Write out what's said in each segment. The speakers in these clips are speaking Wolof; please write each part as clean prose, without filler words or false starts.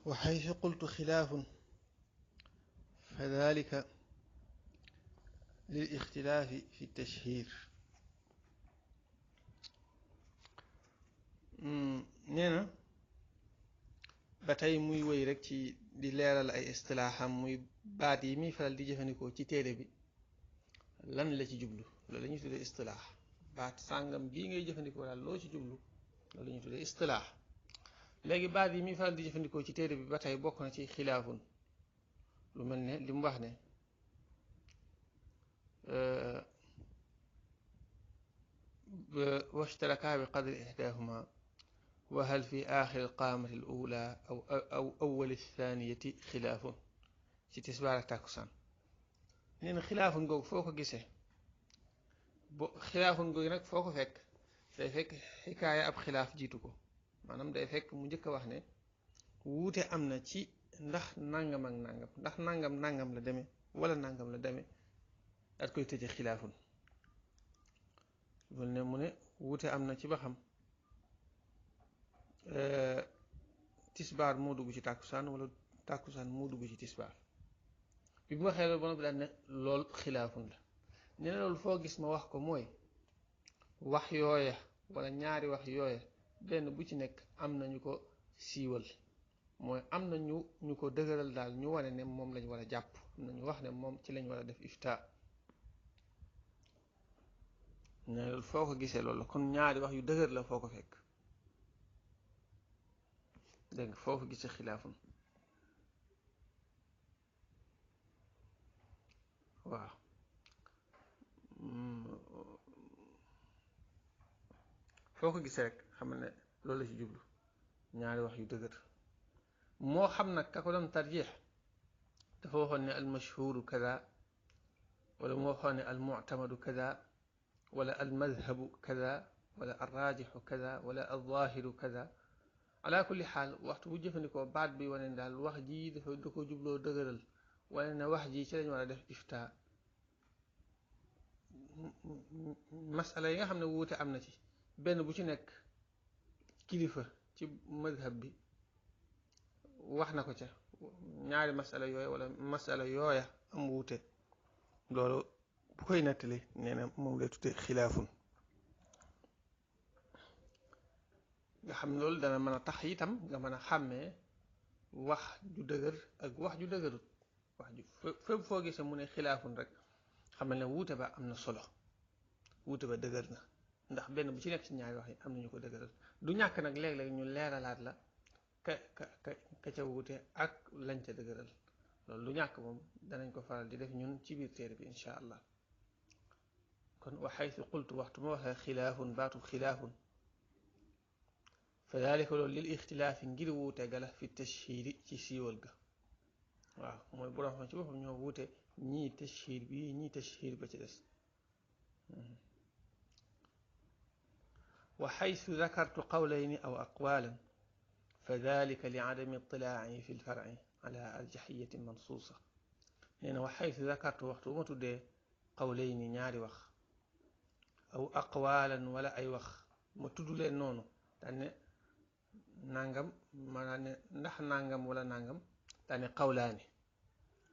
وحيث قلت خلاف فذلك للاختلاف في التشهير. نينا batay muy wéy rek ci di leeral ay istilaaxam muy baat yi muy faral di jëfandikoo ci téere bi lan la ci jublu loolu la ñuy tuddee istilaax. baat sàngam bii ngay jëfandikoo daal loo ci jublu loolu la ñuy tuddee istilaax. léegi baat yi muy faral di jëfandikoo ci téere bi ba tey bokk na ci xilaafun lu mel ne li mu wax ne washtaraka bi qadri ihdahuma wa hal fi aaxiri alqaamati al ula aw awwali thaniyati xilaafun ci tisbaar ak tàkkusaan. nee na xilaafun googu foo ko gisee xilaafun googu nag foo ko fekk day fekk xikaaya ab xilaaf jiitu ko, maanaam day fekk mu njëkk a wax ne wuute am na ci ndax nangam ak nangam, ndax nangam la demee wala nangam la demee daat koy tëje xilaafun. loolu ne mu ne wuute am na ci ba xam tisbaar moo dugg ci tàkkusaan wala tàkkusaan moo dugg ci tisbaar. bi mu waxee loolu ba noppi daal ne lool xilaafun la. nee na loolu foo gis ma wax ko mooy wax yooya wala ñaari wax yooya benn bu ci nekk am na ñu ko siiwal, mooy am na ñu ko dëgëral daal, ñu wane ne moom lañ war a jàpp, am na ñu wax ne moom ci lañ war a def ifta. ne loolu foo ko gisee loolu la, kon ñaari wax yu dëgër la foo ko fekk. dégg nga foo ko gisee xilaafun. waaw foo ko gisee rek xam ne loolu la ci jublu, ñaari wax yu dëgër. moo xam nag ka ko doon tarjeex dafa waxoon ne al mashhuru kada, wala moo waxoon ne al mu'tamadu kada, wala al madhabu kada, wala al raajixu kada, wala al zaahiru kada. ala kulli xaal waxtu bu jëfandikoo baat bi wane ne daal wax ji dafa da ko jubloo dëgëral, wane ne wax ji ci lañ war a def ifta. masala yi nga xam ne wuute am na ci benn bu ci nekk kilifa ci madhab bi wax na ko ca, ñaari masala yooya wala masala yooya am wuute, loolu bu koy nettali nee na moom lay tuddee xilaafun. nga xam ne loolu dana mën a tax itam nga mën a xàmmee wax ju dëgër ak wax ju dëgërut. wax ju fépp foo gisee mu ne xilaafun rek xamal ne wuute ba am na solo, wuute ba dëgër na, ndax benn bu ci nekk ci ñaari wax yi am nañu ko dëgëral. du ñàkk nag léeg-léeg ñu leeralaat la ka ca wuute ak lañ ca dëgëral, loolu du ñàkk, moom danañ ko faral di def ñun ci biir téere bi insha allah. kon wa xaytu qultu waxtu ma waxee xilaafun baatu xilaafun fa dalika loolu lil ixtilaafi ngir wuute gala fi tashhiiri ci siiwal ga. waaw mooy borom xam ci boppam ñoo wuute, ñii tashhiir bi ñii tashhiir ba ci des. wa xaytu dakartu qawlayni aw aqwalan fa dalika li adami itilaaci fi lfarci ala arjaxiyati mansuusa. nee na wa xaytu dakartu waxtu bu ma tuddee qawlayni ñaari wax aw aqwalan wala ay wax ma tudd leen noonu daan ne nangam, maanaam ne ndax nangam wala nangam, daan ne qawlaani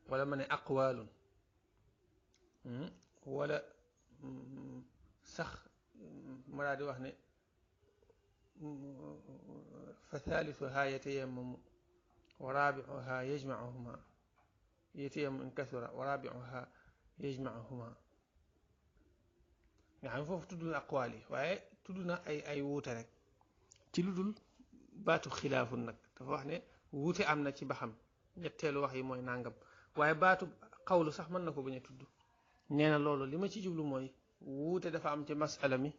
wala ma ne aqwaalun, wala sax ma daa di wax ne fa thaalisuha yatayammamu wa raabi'uha yajma'uhuma, yatayammamu in kasura wa raabi'uha yajma'uhuma. nga xam ne foofu tudd na aqwaal yi waaye tudd na ay wuute rek ci lu dul baatu xilaafun. nag dafa wax ne wuute am na ci ba xam ñetteelu wax yi mooy nangam, waaye baatu xawlu sax mën na ko bañ a tudd. nee na loolu li ma ci jublu mooy wuute dafa am ci masala mi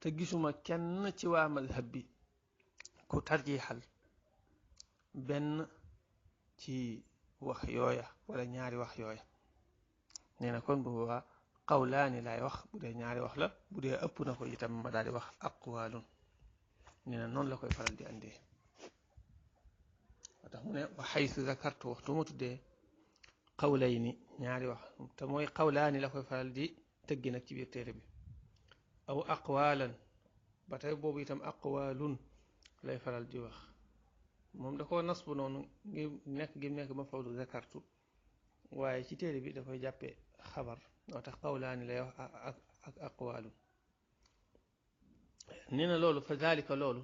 te gisuma kenn ci waa madhab bi ku tarjiixal benn ci wax yooya wala ñaari wax yooya. nee na kon bu boobaa qawlaani laay wax bu dee ñaari wax la, bu dee ëpp na ko itam ma daal di wax aqwaalun. nee na noonu la koy faral di andee. moo tax mu ne wa xaytu zakartu waxtu ma tuddee qawlayni ñaari wax te mooy qawlaani la koy faral di tëggi nag ci biir téere bi, aw aqwaalan ba tey boobu itam aqwaalun lay faral di wax, moom da koo nas bu noonu ngir nekk gi nekk maf'ul zakartu waaye ci téere bi da koy jàppee xabar moo tax qawlaani lay wax ak aqwaalu nee na loolu fa zalika loolu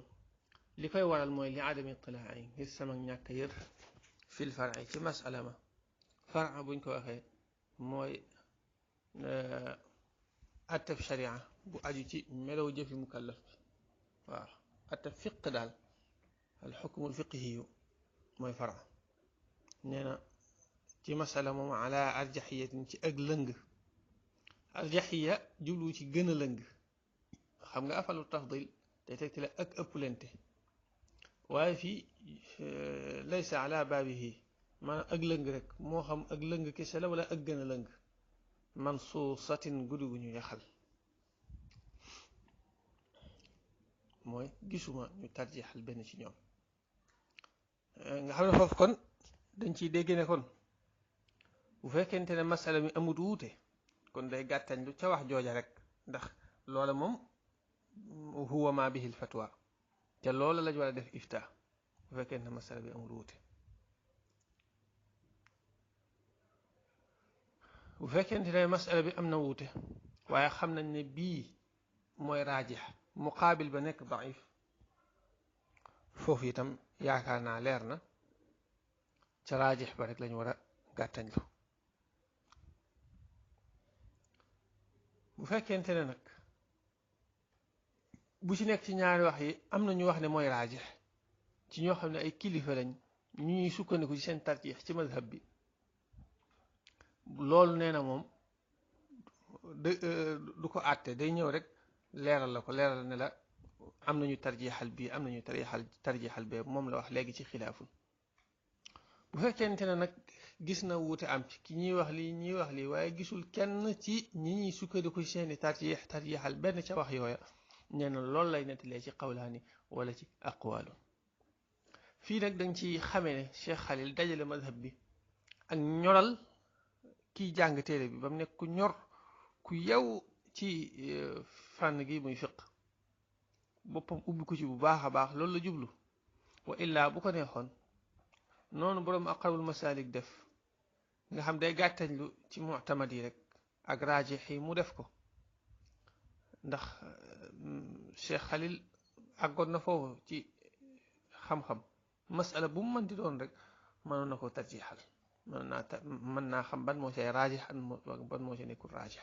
li koy waral mooy li adami itilaa'i ngir sama ñàkk yër fil far'i ci masala ma far buñ ko waxee mooy atteb sharia bu aju ci melow jëfi mukallaf bi waaw atteb fiq daal al xukmul fiqhiyu mooy far nee na ci masala moom ala arjaxiyatin ci ak lëng arjaxiya jublu ci gën a lëng xam nga afalu tafdil day tegti la ak ëpplente waaye fii laysa ala baabihi maanaam ak lëng rek moo xam ak lëng kese la wala ak gën a lëng mansuusatin guddi gu ñu yaxal mooy gisuma ñu tarjixal benn ci ñoom nga xam ne foofu kon dañ ciy dégg ne kon bu fekkente ne masala mi amut wuute kon day gàttañ lu ca wax jooja rek ndax loola moom huwa ma bihi l fatwa te loola lañ war a def ifta bu fekkente ne masala bi amut wuute bu fekkente ne masala bi am na wuute waaye xam nañ ne bii mooy raajix muqaabil ba nekk daif foofu itam yaakaar naa leer na ca raajix ba rek lañu war a gàttañlu bu fekkente ne nag bu ci nekk ci ñaari wax yi am na ñu wax ne mooy raajix ci ñoo xam ne ay kilifa lañ ñu ñuy sukkandiku ci seen tarjiix ci mazhab bi loolu nee na moom du ko àtte day ñëw rek leeral la ko leeral ne la am nañu tarjiixal bii am nañu tarjiixal bee moom la wax léegi ci xilaaful bu fekkente ne nag gis na wuute am ci ki ñuy wax lii ñuy wax lii waaye gisul kenn ci ñi ñuy sukkandiku ci seeni tarjiixal benn ca wax yooya nee na loolu lay nettalee ci qawlaani wala ci aqwaalu fii nag dañ ci xamee ne Cheikh Khalil dajale madhab bi ak ñoral kiy jàng téere bi ba mu nekk ku ñor ku yew ci fànn gi muy fiq boppam ubbi ko ci bu baax a baax loolu la jublu wa illaa bu ko neexoon noonu boroom aqrabul masalik def nga xam day gàttañlu ci mu'tamad yi rek ak raajix yi mu def ko ndax Cheikh Khalil àggoon na foofu ci xam-xam masala bu mu mën di doon rek mënoon na ko tarjixal mën naa xam ban moo see raajix ban moo see nekkul raajix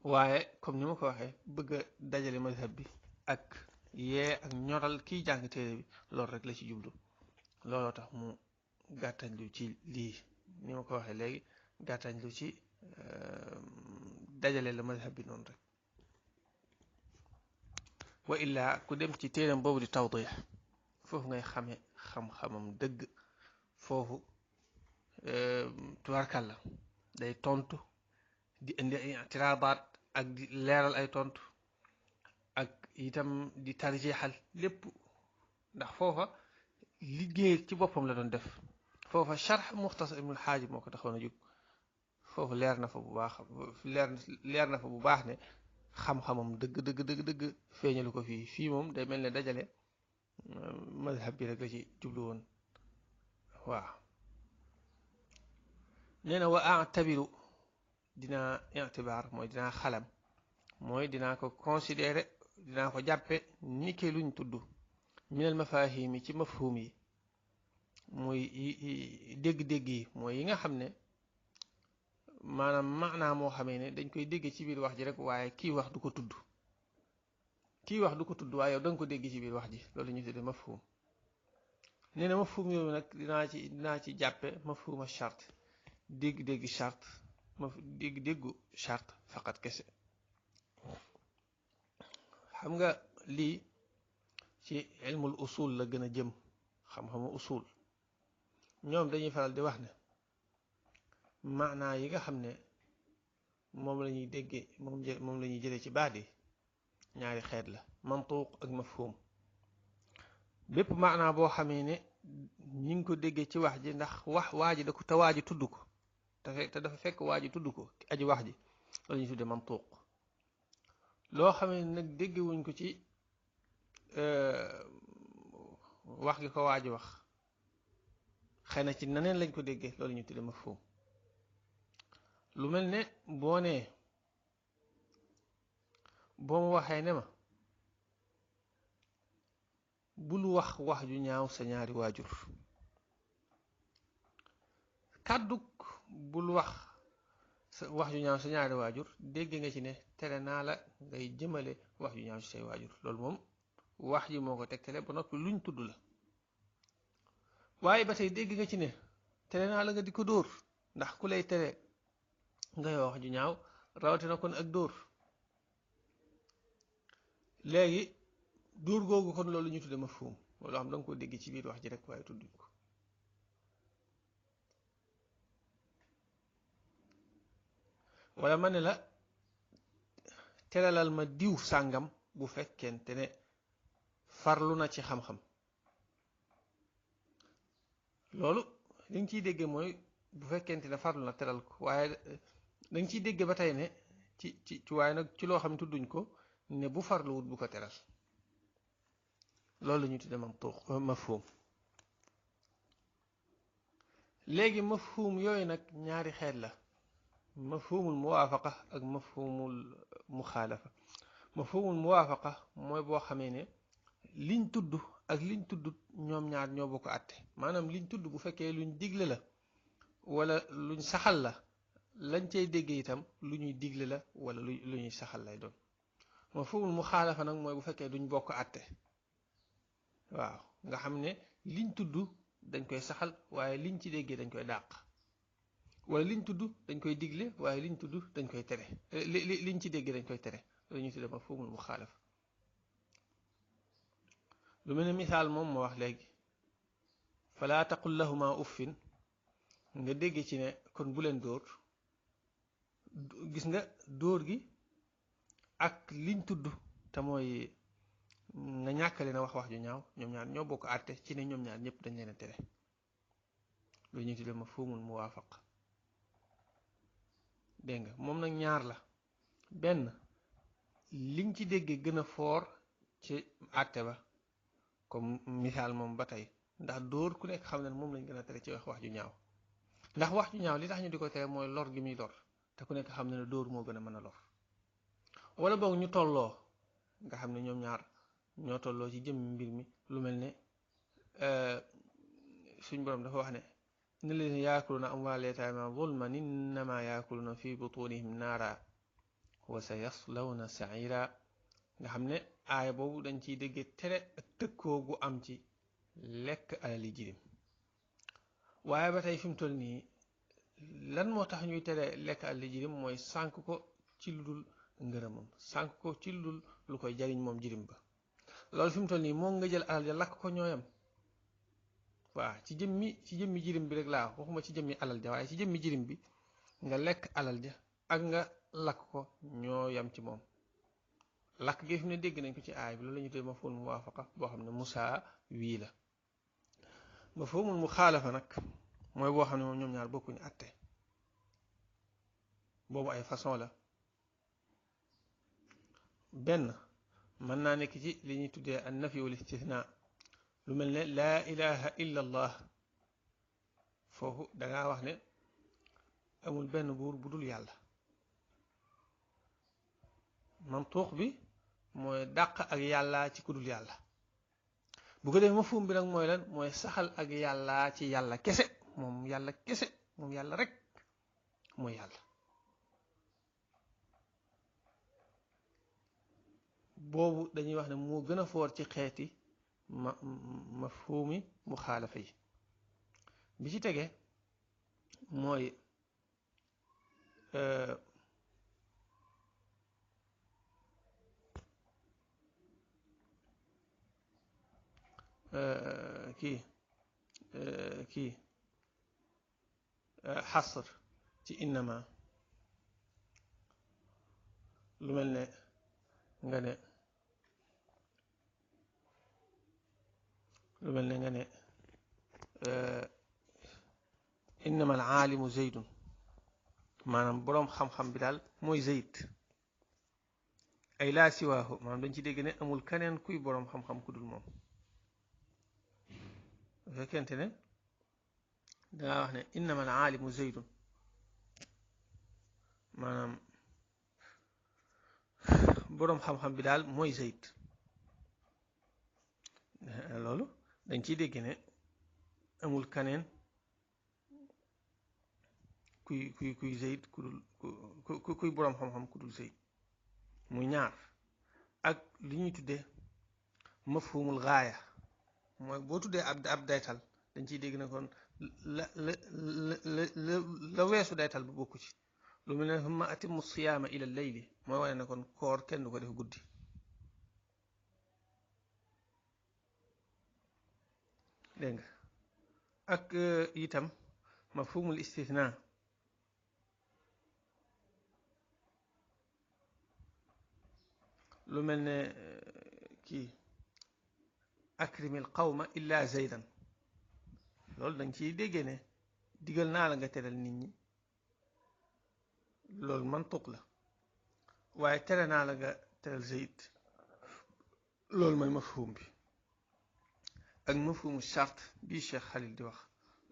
waaye comme ni ma ko waxee bëgg a dajale mazhab bi ak yee ak ñoral kiy jàng téere bi loolu rek la ci jublu looloo tax mu gàttañ lu ci lii ni ma ko waxee léegi gàttañ lu ci dajale la mazhab bi noonu rek wa illaa ku dem ci téeram boobu di tawdix foofu ngay xame xam-xamam dëgg foofu tubaarkàlla day tontu di indi ay itiraadaat ak di leeral ay tontu ak itam di tarjixal lépp ndax foofa liggéey ci boppam la doon def foofa charx muxtasar ibnul xaajib moo ko taxoon a jóg foofu leer na fa bu baax leer na fa bu baax ne xam-xamam dëgg feeñalu ko fii moom day mel ne dajale mazhab bi rek la ci jublu woon waaw nee na wa atabiru dinaa itibaar mooy dinaa xalam mooy dinaa ko considéré dinaa ko jàppe ni ke luñ tudd minal mafahimi ci mafhum yi muy dégg-dégg yi mooy yi nga xam ne maanaam maanaa moo xamee ne dañ koy dégg ci biir wax ji rek waaye kii wax du ko tudd waaye yow da nga ko dégg ci biir wax ji loolu ñu tuddee mafhum nee na mafhum yooyu nag dinaa ci jàppe mafhuma charte dégg-dégg charte déggu charte faqat kese xam nga lii ci ilmul usul la gën a jëm xam-xamu usul ñoom dañuy faral di wax ne maanaa yi nga xam ne moom la ñuy déggee moom la ñuy jëlee ci baat yi ñaari xeet la mantuq ak mafhum bépp maanaa boo xamee ne ñi ngi ko déggee ci wax ji ndax waa ji da ko te waa ji tudd ko te dafa fekk waa ji tudd ko aji wax ji loolu ñu tuddee mantuq loo xamee ne nag déggewuñ ko ci wax gi ko waaji wax xëy na ci naneen lañ ko déggee loolu ñu tudde mafhum lu mel ne boo ma waxee ne ma bul wax wax ju ñaaw sa ñaari waajur kàdduk bul wax wax ju ñaaw sa ñaari waajur dégg nga ci ne tere naa la ngay jëmale wax ju ñaaw ci say waajur loolu moom wax ji moo ko tegtale ba noppi luñ tudd la waaye ba tey dégg nga ci ne tere naa la nga di ko dóor ndax ku lay tere ngay wax ju ñaaw rawatina kon ak dóor léegi dóor googu kon loolu ñu tudde mafhum loolu xam da nga ko dégg ci biir wax ji rek waaye tudduñ ko wala ma ne la teralal ma diw sàngam bu fekkente ne farlu na ci xam-xam loolu li nga ciy déggee mooy bu fekkente ne farlu na teral ko waaye da nga ciy déggee ba tey ne ci waaye nag ci loo xam ne tudduñ ko ne bu farluwut bu ko teral loolu la ñu tudde mafhum léegi mafhum yooyu nag ñaari xeet la mafhumul muwaafaqa ak mafhumul muxaalafa mafhumul muwaafaqa mooy boo xamee ne liñ tudd ak liñ tudd ñoom ñaar ñoo bokk àtte maanaam liñ tudd bu fekkee luñ digle la wala luñ saxal la lañ cay dégg itam lu ñuy digle la wala lu ñuy saxal lay doon mafhumul muxaalafa nag mooy bu fekkee duñ bokk àtte waaw nga xam ne liñ tudd dañ koy saxal waaye liñ ci déggee dañ koy dàq wala liñ tudd dañ koy digle waaye liñ tudd dañ koy tere liñ ci déggee dañ koy tere loolu ñu tudde mafhumul muxaalafa lu mel ne misaal moom ma wax léegi falaa taqul lahuma uffin nga dégg ci ne kon bu leen dóor gis nga dóor gi ak liñ tudd te mooy nga ñàkkale na wax ju ñaaw ñoom ñaar ñoo bokk àtte ci ne ñoom ñaar ñëpp dañ leen a tere loolu ñu tudde mafhumul muwaafaq dégg nga moom nag ñaar la benn liñ ci déggee gën a foor ci àtte ba comme misaal moom ba tey ndax dóor ku nekk xam ne moom lañ gën a tere ci wax ju ñaaw ndax wax ju ñaaw li tax ñu di ko tere mooy lor gi muy lor te ku nekk xam ne dóor moo gën a mën a lor wala boog ñu tolloo nga xam ne ñoom ñaar ñoo tolloo ci jëm mbir mi lu mel ne suñ borom dafa wax ne inna alladhina yaakuluna amwaala yataama zulman innama yaakuluna fi butunihim naara wa sa yaslawna saira nga xam ne aaya boobu dañ ciy déggee tere ak tëkkoo gu am ci lekk alali jirim waaye ba tey fi mu toll nii lan moo tax ñuy tere lekk alali jirim mooy sànk ko ci lu dul ngërëmam sànk ko ci lu dul lu koy jariñ moom jirim ba loolu fi mu toll nii moo nga jël alal ja lakk ko ñooyam waaw ci jëmmi jirim bi rek laa waxuma ci jëmmi alal ja waaye ci jëmmi jirim bi nga lekk alal ja ak nga lakk ko ñoo yam ci moom lakk gi fi ne dégg nañ ko ci aay bi loolu la ñu tuddee mafhumul muwaafaqa boo xam ne musaa wii la mafhumul muxaalafa nag mooy boo xam ne moom ñoom ñaar bokkuñu àtte boobu ay façon la benn mën naa nekk ci li ñuy tuddee an nafi wal istithna lu mel ne laa ilaha illa allah foofu dangaa wax ne amul benn buur bu dul yàlla mantuux bi mooy dàq ak yàlla ci ku dul yàlla bu ko defee mafhum bi nag mooy lan mooy saxal ak yàlla ci yàlla kese moom yàlla rek mooy yàlla boobu dañuy wax ne moo gën a foor ci xeeti mafhumi muxaalafa yi bi ci tege mooy kii xasr ci innama lu mel ne nga ne innama al aalimu zeydun maanaam boroom xam-xam bi daal mooy zeyd ay laa siwaahu maanaam dañ ci dégg ne amul keneen kuy boroom xam-xam ku dul moom fekkente ne dangaa wax ne innama al aalimu zaydun maanaam boroom xam-xam bi daal mooy zayd loolu dañ ciy dégg ne amul kaneen kuy zayd kuy boroom xam-xam ku dul zayd muy ñaar ak li ñuy tuddee mafhumul gaaya mooy boo tuddee ab daytal dañ ciy dégg ne kon la weesu daytal bu bokku ci lu mel ne humma atimmu siyaama ila layli mooy wane ne kon koor kenn du ko def guddi dégg nga ak itam mafhumul istithna lu mel ne kii akrimil qawma illa zaydan loolu dañ ciy déggee ne digal naa la nga teral nit ñi loolu mantuq la waaye tere naa la nga teral zayd loolu mooy mafhum bi ak mafhumu charte bii Cheikh Khalil di wax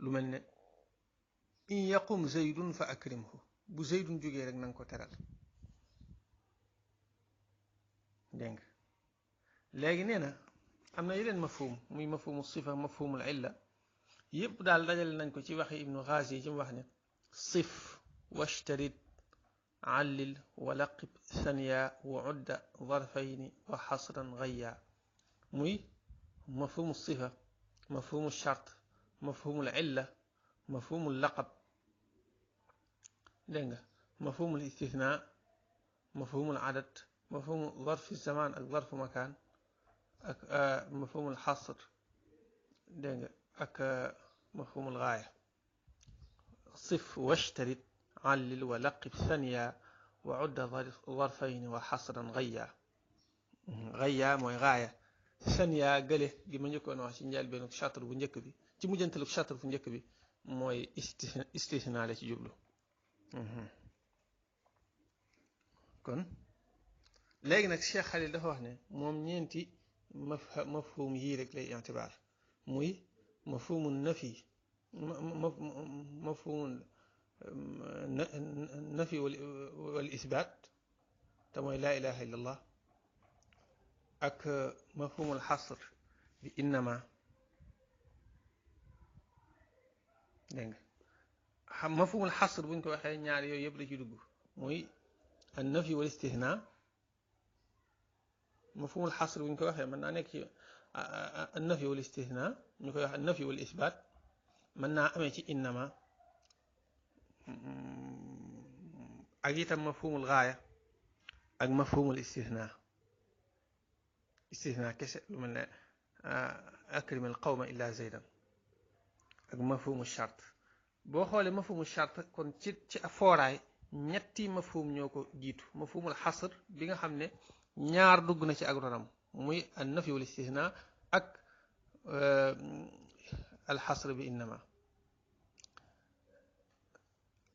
lu mel ne in yaqum zaydun fa akrimhu bu zaydun jógee rek na nga ko teral dégg nga léegi nee na am na yeneen mafhum muy mafhumu sifa mafhumul illa yépp daal dajale nañ ko ci waxi ibnu Ghazi ci mu wax ne sif washtarit allil wa laqib thaniya wa udda zarfayni wa xasran gayya muy mafhumu sifa mafhumu chart mafhumul illa mafhumul laqab dégg nga mafhumul istithna mafhumul adad mafhumu zarfi zaman ak zarfu makaan ak mafhumul xasr dégg nga ak mafhumul gaaya sif washtarit allil wa laqib thaniya wa udda zarfayni wa xasran gayya gayya mooy gaaya thaniya gële gi ma njëkkoon wax ci njëlbeenu chatre bu njëkk bi ci mujjantalu chatre bu njëkk bi mooy istithna la ci jublu kon léegi nag Cheikh Khalil dafa wax ne moom ñeenti mafhum yii rek lay intibaar muy mafhumu nafi mafhumu nafi wal isbaat te mooy laa ilaha illa allah ak mafhumul xasr bi innama dégg nga xam mafhumul xasr buñ ko waxee ñaar yooyu yëpp la ci dugg muy an nafi wal istithna mafhumul xasr buñ ko waxee mën naa nekk ci an nafi wal istithna ñu koy wax an nafi wal isbaat mën naa amee ci innama ak itam mafhumul gaaya ak mafhumul istithna kese lu mel ne akrimil qawma illa zaydan ak mafhumu chart boo xoolee mafhumu chart kon ci fooraay ñetti mafhum ñoo ko jiitu mafhumul xasr bi nga xam ne ñaar dugg na ci ak ronam muy an nafi wal istithna ak al xasr bi innama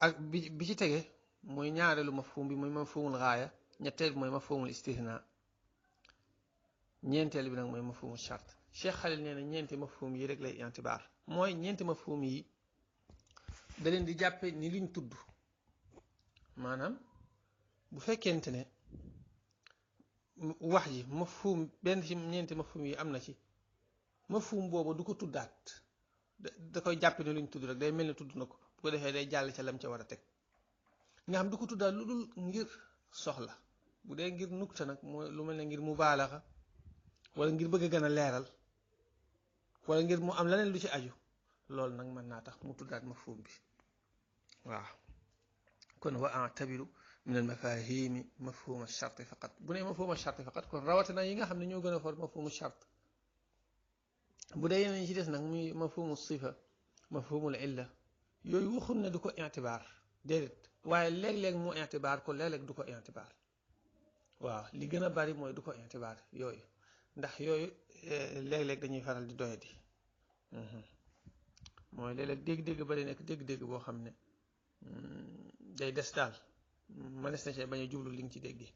ak bi ci tege mooy ñaareelu mafhum bi mooy mafhumul gaaya ñetteel bi mooy mafhumul istithna ñeenteel bi nag mooy mafhumu chart Cheikh Khalil nee na ñeenti mafhum yi rek lay intibaar mooy ñeenti mafhum yi da leen di jàppe ni liñ tudd maanaam bu fekkente ne wax ji mafhum benn ci ñeenti mafhum yi am na ci mafhum boobu du ko tuddaat da koy jàppe ni liñ tudd rek day mel ni tudd na ko bu ko defee day jàll ca lam ca war a teg nga xam du ko tuddaat lu dul ngir soxla bu dee ngir nukta nag mooy lu mel ne ngir mubaalaxa wala ngir bëgg a gën a leeral wala ngir mu am leneen lu ci aju loolu nag mën naa tax mu tuddaat mafhum bi waaw kon wa atabiru min al mafahimi mafhum al charte faqat bu ne mafhum al charte faqat kon rawatina yi nga xam ne ñoo gën a for mafhumu charte bu dee yeneen ci des nag muy mafhumu sifa mafhumul illa yooyu waxul ne du ko intibaar déedéet waaye léeg-léeg mu intibaar ko léeg-léeg du ko intibaar waaw li gën a bari mooy du ko intibaar yooyu ndax yooyu léeg-léeg dañuy faral di doyadi mooy léeg-léeg dégg-dégg bari nekk dégg-dégg boo xam ne day des daal mënees na cee bañ a jublu li nga ci déggee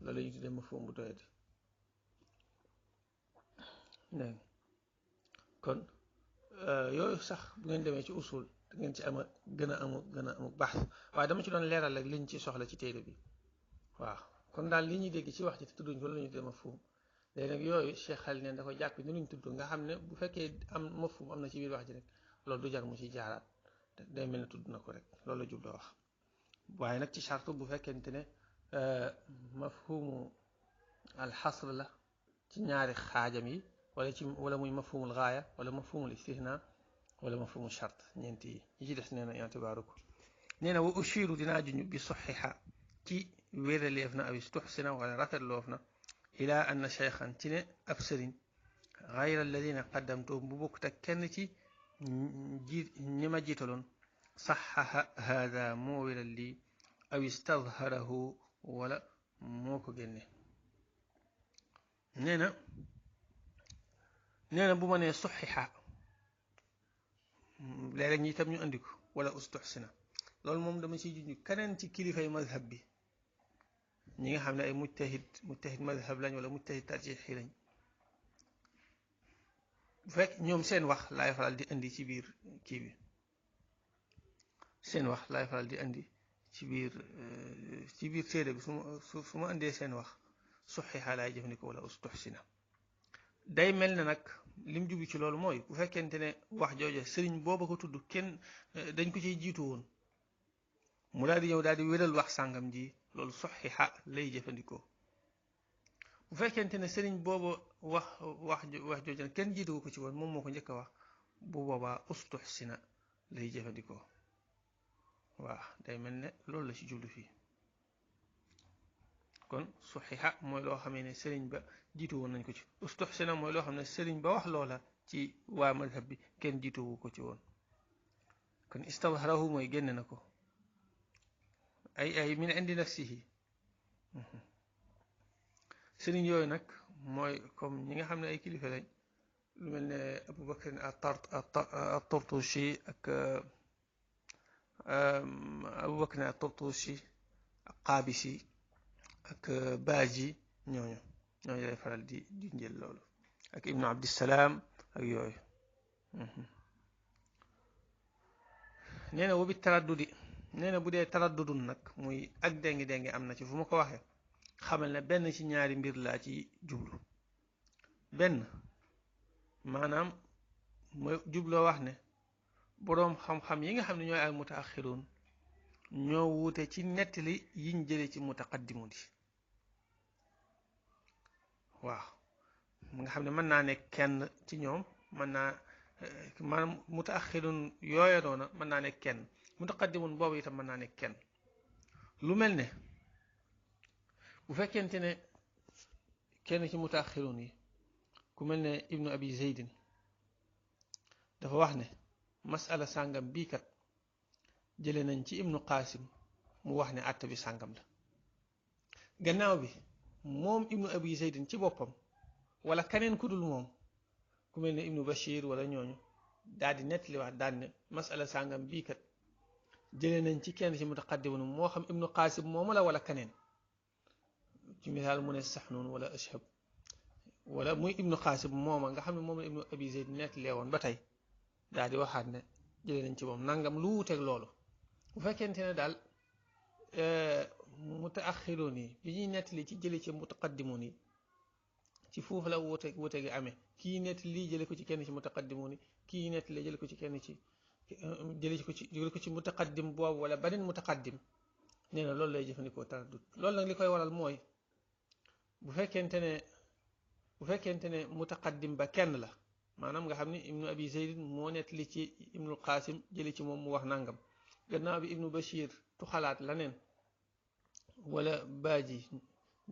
loolu la ñuy tuddee mafhum bu doyadi dégg kon yooyu sax bu ngeen demee ci usul da ngeen ci ama gën a amu baax waaye dama ci doon leeral rek liñ ci soxla ci téere bi waaw kon daal li ñuy dégg ci wax ci te tudduñ ko la ñu tuddee mafhum léegi nag yooyu Cheikh Khalil neen da ko jàpp ni luñ tudd nga xam ne bu fekkee am mafhum am na ci biir wax ji rek loolu du jar mu ci jaaraat day mel ne tudd na ko rek loolu la jubloo wax waaye nag ci charte bu fekkente ne mafhumu alxasr la ci ñaari xaajam yi wala muy mafhumul gaaya wala mafhumul istithna wala mafhumul charte ñeenti yi ci des nee na intibaaru ko nee na wa ushiru dinaa juñu bi soxixa ci wéraleef na aw istuxsina wala rafetloof na ila anna cheikhan ci ne ab sëriñ gayra alladina qaddamtu bu bokkut ak kenn ci ñi ma jiitaloon saxaha hada moo wéral lii aw istadharahu wala moo ko génne nee na bu ma nee soxixa léeg-léeg ñi itam ñu andi ko wala ustuxsina loolu moom dama ciy junj keneen ci kilifay mazhab bi ñi nga xam ne ay mujtahid mazhab lañ wala mujtahid tarjixi lañ bu fekk ñoom seen wax laay faral di indi ci biir kii bi seen wax laay faral di indi ci biir téere bi su ma indee seen wax soxixa laay jëfandikoo wala ustuxsina day mel ne nag lim jubi ci loolu mooy bu fekkente ne wax jooje sëriñ booba ko tudd kenn dañ ko ciy jiitu woon mu daal di ñëw daal di wéral wax sàngam ji loolu soxixa lay jëfandikoo bu fekkente ne sëriñ booba wax jooje kenn jiituwu ko ci woon moom moo ko njëkk a wax bu boobaa ustuxsina lay jëfandikoo waaw day mel ne loolu la ci jublu fii kon soxixa mooy loo xamee ne sëriñ ba jiitu woon nañ ko ci ustuxsina mooy loo xam ne sëriñ ba wax loola ci waa madhab bi kenn jiituwu ko ci woon kon istadharahu mooy génne na ko ay min indi nafsihi sëriñ yooyu nag mooy comme ñi nga xam ne ay kilifa lañ lu mel ne Abu Bakr at-Tartushi ak Abu Bakr at-Tartushi ak Qaabisi ak Baaji ñooñu lay faral di njël loolu ak Ibnu Abdissalaam ak yooyu nee na wobi taraddudi nee na bu dee taraddudun nag muy ak déngi am na ci fu ma ko waxee xamal ne benn ci ñaari mbir laa ci jublu benn maanaam ma jubloo wax ne boroom xam-xam yi nga xam ne ñooy al mutaaxiruun ñoo wuute ci nettali yiñ jële ci mutaqaddimu di waaw nga xam ne mën naa nekk kenn ci ñoom mën naa maanaam mutaaxirun yooya noona mën naa nekk kenn mutaqaddimun boobu itam mën naa nekk kenn lu mel ne bu fekkente ne kenn ci mutaaxirun yi ku mel ne ibnu abi zeydin dafa wax ne masala sàngam bii kat jële nañ ci ibnu qaasim mu wax ne àtt bi sàngam la gannaaw bi moom ibnu abi zeydin ci boppam wala keneen ku dul moom ku mel ne ibnu bashir wala ñooñu daal di nettali wax daal ne masala sàngam bii kat jëlee nañ ci kenn ci mutaqaddimun moo xam ibnu qaasim moomu la wala keneen ci misaal mu ne saxnuun wala ashab wala muy ibnu qaasim mooma nga xam ne moom la ibnu abi zeyd nettalee woon ba tey daal di waxaat ne jëlee nañ ci moom nangam lu wuuteeg loolu bu fekkente ne daal mutaaxiroon yi bi ñuy nettali ci jële ci mutaqaddimun yi ci foofu la wuute gi amee kii nettali lii jële ko ci kenn ci mutaqaddimun yi kii nettali jële ko ci kenn ci jële ko ci mutaqaddim boobu wala beneen mutaqaddim nee na loolu lay jëfandikoo taraddud loolu nag li koy waral mooy bu fekkente ne mutaqaddim ba kenn la maanaam nga xam ne ibnu abi zeydin moo nettali ci ibnu qaasim jële ci moom mu wax nangam gannaaw bi ibnu bashir tu xalaat laneen wala baaji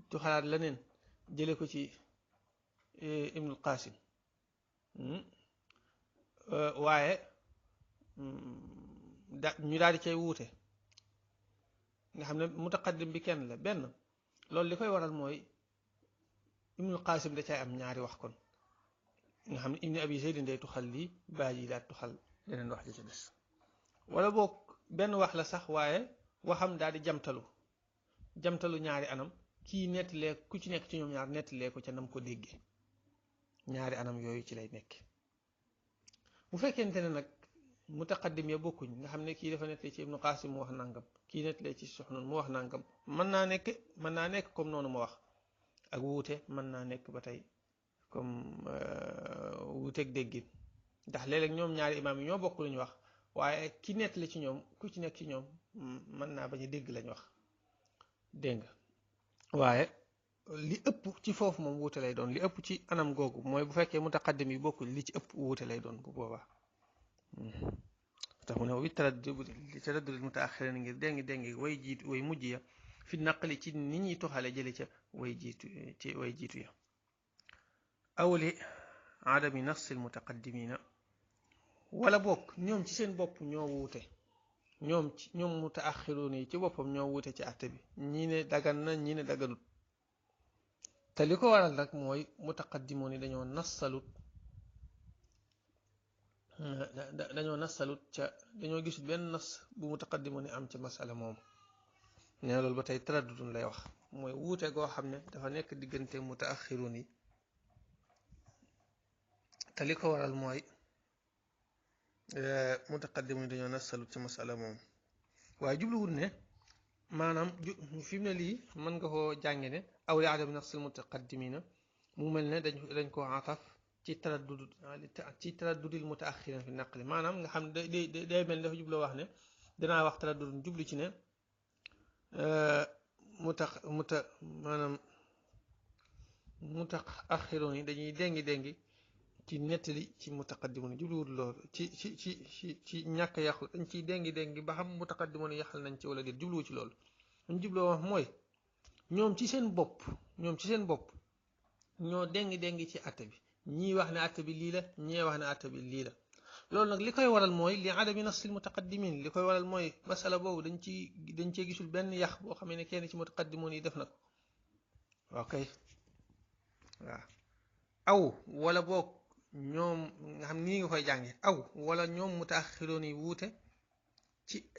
tu xalaat laneen jële ko ci ibnu qaasim waaye ñu daal di cay wuute nga xam ne mutaqaddim bi kenn la benn loolu li koy waral mooy ibnul qaasim da cay am ñaari wax kon nga xam ne ibnu abi zeydin day tuxal lii baaji daal tuxal leneen wax ji ci des wala boog benn wax la sax waaye waxam daal di jamtalu ñaari anam kii nettalee ku ci nekk ci ñoom ñaar nettalee ko ca nam ko déggee ñaari anam yooyu ci lay nekk bu fekkente ne nag mutaqaddim ya bokkuñ nga xam ne kii dafa nettali ci ibnu qasim mu wax nangam kii nettali ci Suxnun mu wax nangam mën naa nekk comme noonu ma wax ak wuute mën naa nekk ba tey comme wuuteeg déggin ndax léeg-léeg ñoom ñaari imaam yi ñoo bokk lu ñu wax waaye ki nettali ci ñoom ku ci nekk ci ñoom mën naa bañ a dégg lañ wax dégg nga waaye li ëpp ci foofu moom wuute lay doon li ëpp ci anam googu mooy bu fekkee mutaqaddim yi bokkul li ci ëpp wuute lay doon bu boobaa tax mu ne wi taraddud mutaaxirin ngir déngi way mujj ya fi naqli ci nit ñuy toxale jële ca way jiitu ya aw li adami nassil mutaqaddimina wala bokk ñoom ci seen bopp ñoo wuute ñoom mutaaxiruun yi ci boppam ñoo wuute ci àtte bi ñii ne dagan na ñii ne daganut te li ko waral nag mooy mutaqaddimoon yi dañoo nassalut ca dañoo gisul benn nas bu mutaqaddimoon yi am ca masala moom nee loolu ba tey taraddudun lay wax mooy wuute goo xam ne dafa nekk diggante mutaaxiruun yi te li ko waral mooy mutaqaddimoon yi dañoo nassalut ca masala moom waaye jubluwul ne maanaam fi mu ne lii mën nga koo jànge ne aw li adami nassil mutaqaddimina mu mel ne dañ koo ataf ci taraddudil mutaaxirin fi naqli maanaam nga xam day mel ne dafa jubloo wax ne danaa wax taraddudun jublu ci ne maanaam mutaaxiroon yi dañuy déngi ci nettali ci mutaqaddimoon yi jubluwul loolu ci ñàkk yàqu dañ ciy déngi ba xam mutaqaddimoon yi yàqal nañ ci wala déet jubluwu ci loolu dañ jubloo wax mooy ñoom ci seen bopp ñoo déngi ci àtte bi ñii wax ne àtte bi lii la ñii wax ne àtte bi lii la loolu nag li koy waral mooy li adami nassil mutaqaddimin li koy waral mooy masala boobu dañ cee gisul benn yàq boo xamee ne kenn ci mutaqaddimoon yi def na ko ok waaw aw wala boog ñoom nga xam nii nga koy jànge aw wala ñoom mutaaxiroon yi wuute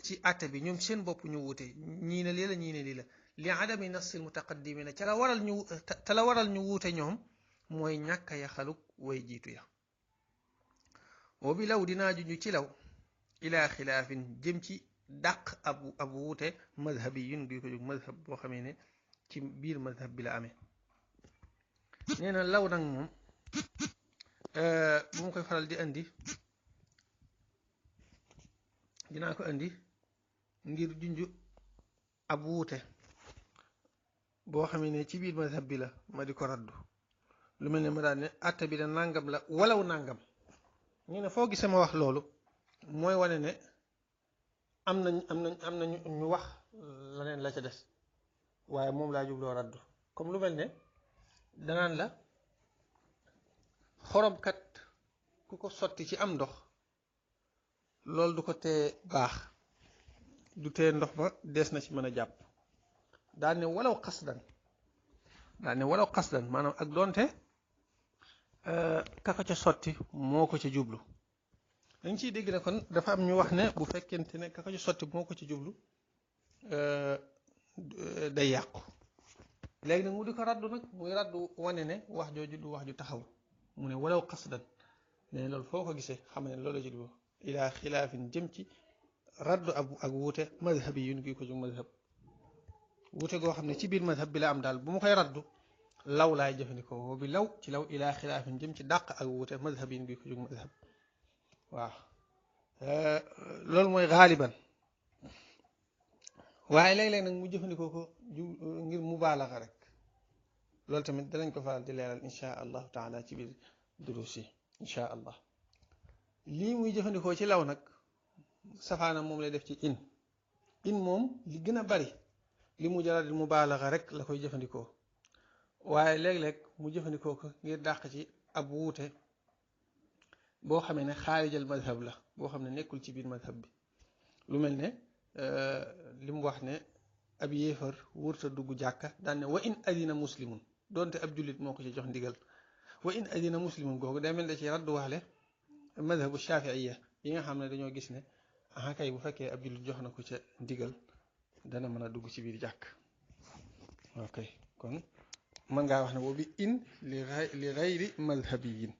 ci àtte bi ñoom seen bopp ñu wuute ñii ne lii la ñii ne lii la li adami nassil mutaqaddimina te la waral ñu wuute ñoom mooy ñàkk ya xaluk way jiitu ya wa bi law dinaa juñu ci law ilaa xilaafin jëm ci dàq ab wuute madhabi yun guy ko jóg madhab boo xamee ne ci biir madhab bi la amee nee na law nag moom bu ma koy faral di andi dinaa ko andi ngir junju ab wuute boo xamee ne ci biir madhab bi la ma di ko raddu lu mel ne ma daan ne àtte bi da nangam la walaw nangam ñu ne foo gisee ma wax loolu mooy wane ne am na ñu wax leneen la ca des waaye moom laa jubloo raddu comme lu mel ne danaan la xoromkat ku ko sotti ci am ndox loolu du ko tee baax du tee ndox ma des na ci mën a jàpp daan ne walaw xasdan maanaam ak doonte ka ko ca sotti moo ko ca jublu dañ ciy dégg ne kon dafa am ñu wax ne bu fekkente ne ka ko ca sotti moo ko ca jublu day yàqu léegi nag mu di ko raddu nag muy raddu wane ne wax jooju du wax ju taxaw mu ne walaw xasdan ne loolu foo ko gisee xam ne loolu la jublu ilaa xilaafin jëm ci raddu ak wuute madhab yi yun gi ko jóg madhab wuute goo xam ne ci biir madhab bi la am daal bu ma koy raddu law laay jëfandikoo bi law ci law ilaa xilaafin jëm ci dàq ak wuute madhab yi gi ko jóg madhab waaw loolu mooy xaaliban waaye léeg-léeg nag mu jëfandikoo ko ngir mubaalaxa rek loolu tamit danañ ko faral di leeral insha allahu taala ci biir duruus yi insha allah lii muy jëfandikoo ci law nag safaana moom lay def ci in moom li gën a bari li mu jaradil mubaalaxa rek la koy jëfandikoo waaye léeg-léeg mu jëfandikoo ko ngir dàq ci ab wuute boo xamee ne xaarijal madhab la boo xam ne nekkul ci biir madhab bi lu mel ne li mu wax ne ab yéefar wurta dugg jàkka daan ne wa in adina muslimun doonte ab jullit moo ko ci jox ndigal wa in adina muslimun googu day mel da ci raddu waale madhabu shafiiya yi nga xam ne dañoo gis ne aha kay bu fekkee ab jullit jox na ko ca ndigal dana mën a dugg ci biir jàkk ok kon mën ngaa wax ne boobu in li gayri madhabiyin